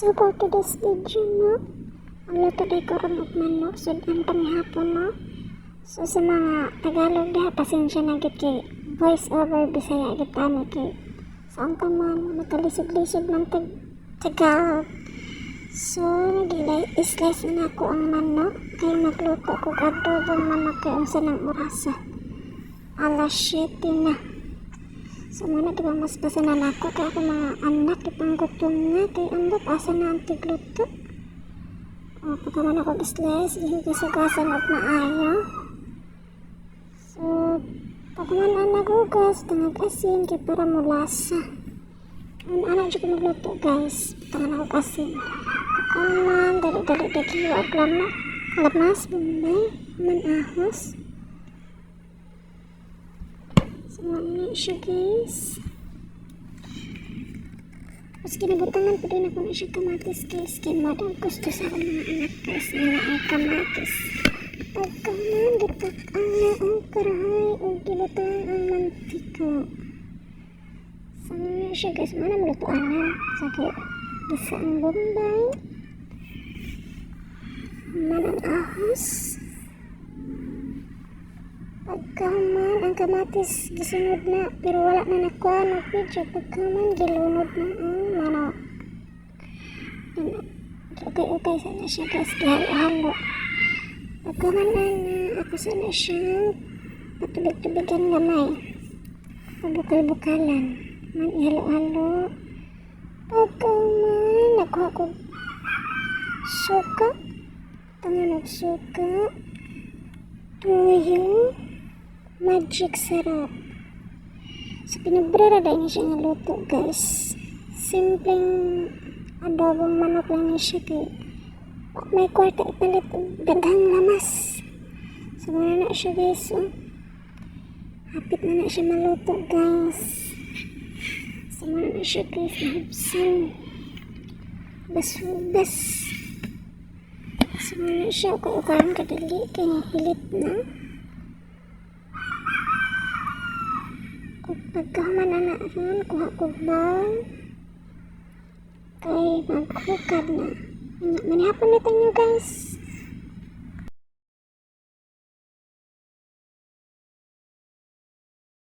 So for today's video, no, ang luto day ko ron og manok, sud-an pa ni hapon, no. So sa mga Tagalog diha, pasensya na gid kay voice over Bisaya gid ani kay sa taman magkalisod-lisod man tag Tagalog. So nag-slice na nako ang manok kay magluto ko og adobong manok kay unsa nang orasa. Alas 7 na. So muna di ba mas basa na nako kay ako mga anak ipanggutom na kay ambot asa na ang tigluto. O, pagka man ako slice, gihugas-hugasan og maayo. So, pag man ang naghugas, tangag asin kay para mulasa. Ang anak jud ko magluto, guys. Tangan ako asin. Pagka man, dali-dali dagi og lamak. Lamas, bombay, man ahos. So, ano siya, guys. Tapos kinabutangan pa din ako na siya kamatis, guys. Kay madang gusto sa akong mga anak, guys, nga naay kamatis. Pagkaman, gitak-an na ang karahay o gibutang ang mantika. So, ano siya, guys, mana malutuanan. So, kay gisa ang bombay. Man ang ahos. Pagkaman, ang kamatis gisunod na, pero wala na nakuha ng video. Pagkaman, gilunod na ang manok. Okay, sana siya, guys, gihalo-halo. Pagkaman na ako sana siyang patubig-tubigan gamay. Pabukal-bukalan. Man ihalo-halo. Pagkaman, nakuha ko suka. Tangan og suka. Tuyo. Magic sarap. So, pinabrera dahil niya siya nga luto, guys. Simpleng adobong manok lang niya siya kay may kwarta ipalit og daghang lamas. So, muna na siya, guys. Oh. Hapit na na siya maluto, guys. So, muna na siya, guys. Nahubsan. Bas-bas. So, muna na siya. Okay, kadali. Kay pilit na. Kung pagkahuman na na ron, kuha ko bowl. Kay maghukad na. Manihapon na nyo, guys.